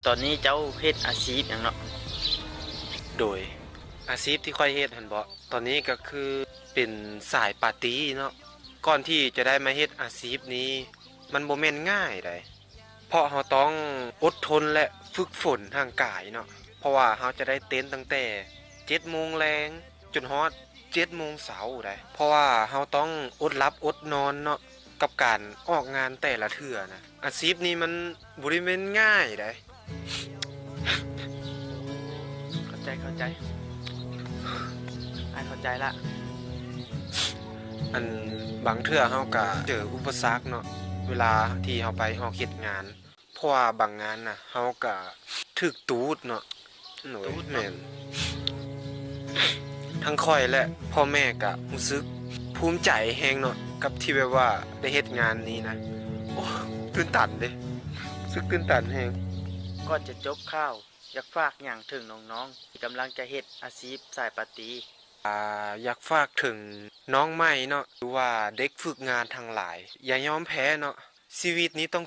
ຕອນນີ້ເຈົ້າເຮັດອາຊີບຫຍັງເນາະ? ໂດຍ ອາຊີບທີ່ຂ້ອຍເຮັດຫັ້ນເບາະ ຕອນນີ້ກໍຄືເປັນສາຍປາຕີເນາະ. ກ່ອນທີ່ຈະໄດ້ມາເຮັດອາຊີບນີ້ ມັນບໍ່ແມ່ນງ່າຍໃດ ເພາະເຮົາຕ້ອງອົດທົນ ແລະ ຝຶກຝົນຮ່າງກາຍເນາະ. ເພາະວ່າເຮົາຈະໄດ້ເຕັ້ນຕັ້ງແຕ່ເຈັດໂມງແລງຈົນຮອດເຈັດໂມງເຊົ້າໃດ ເພາະວ່າເຮົາຕ້ອງອົດຫຼັບອົດນອນເນາະ ກັບການອອກງານແຕ່ລະເທື່ອນະ. ອາຊີບນີ້ມັນບໍ່ໄດ້ແມ່ນງ່າຍໃດ. ເຂົ້າໃຈ ເຂົ້າໃຈ ອ້າຍເຂົ້າໃຈລະ. ອັນ ບາງເທື່ອເຮົາກະເຈີອຸປະສັກເນາະ ເວລາທີ່ເຮົາໄປອອກເຮັດງານ ເພາະວ່າບາງງານນະ ເຮົາກະຖືກຕູດເນາະ. ໂດຍ ແມ່ນ ທັງຂ້ອຍ ແລະ ພໍ່ແມ່ກະຮູ້ສຶກພູມໃຈແຮງເນາະ ກັບທີ່ແບບວ່າໄດ້ເຮັດງານນີ້ນະ. ໂອ້ ຕື່ນຕັນເດ້ ຮູ້ສຶກຕື່ນຕັນແຮງ. ກ່ອນຈະຈົບຂ່າວ ຢາກຝາກຫຍັງເຖິງນ້ອງໆ ທີ່ກຳລັງຈະເຮັດອາຊີບສາຍປາຕີ? ອາ ຢາກຝາກເຖິງນ້ອງໃໝ່ເນາະ ຫຼືວ່າເດັກຝຶກງານທັງຫຼາຍ ຢ່າຍອມແພ້ເນາະ. ຊີວິດນີ້ຕ້ອງ